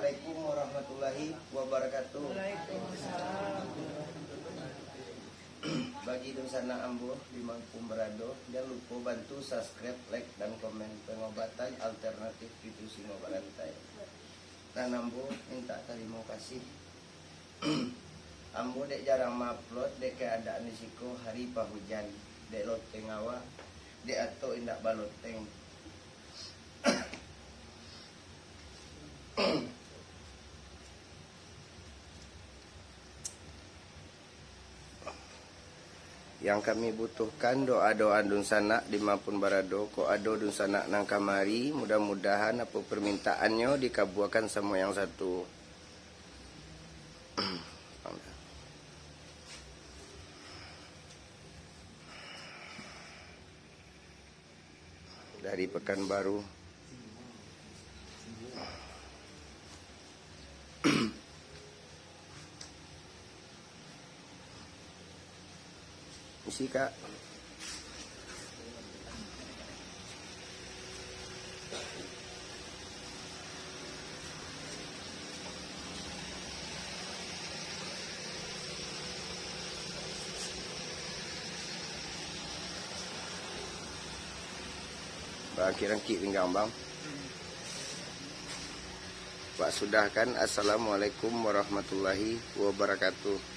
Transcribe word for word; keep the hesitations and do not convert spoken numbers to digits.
Assalamualaikum warahmatullahi wabarakatuh. Bagi dunsanak ambo dimanapun barado, jan lupo bantu subscribe, like, dan komen. Pengobatan alternatif pitu singo barantai. Nan ambo mintak tarimo kasih. Ambo dek jarang ma-upload dek keadaan di siko hari pahujan, dek loteng awak, dek atok indak baloteng. Yang kami butuhkan doa-doa dunsanak dimanapun barado. Kok ado dunsanak nan kamari, mudah-mudahan apo permintaannyo dikabuakan samo yang satu. Dari Pekanbaru. Isi, Kak. Barangkik-rangkik pinggang, Bang. Wak sudahkan. Assalamualaikum warahmatullahi wabarakatuh.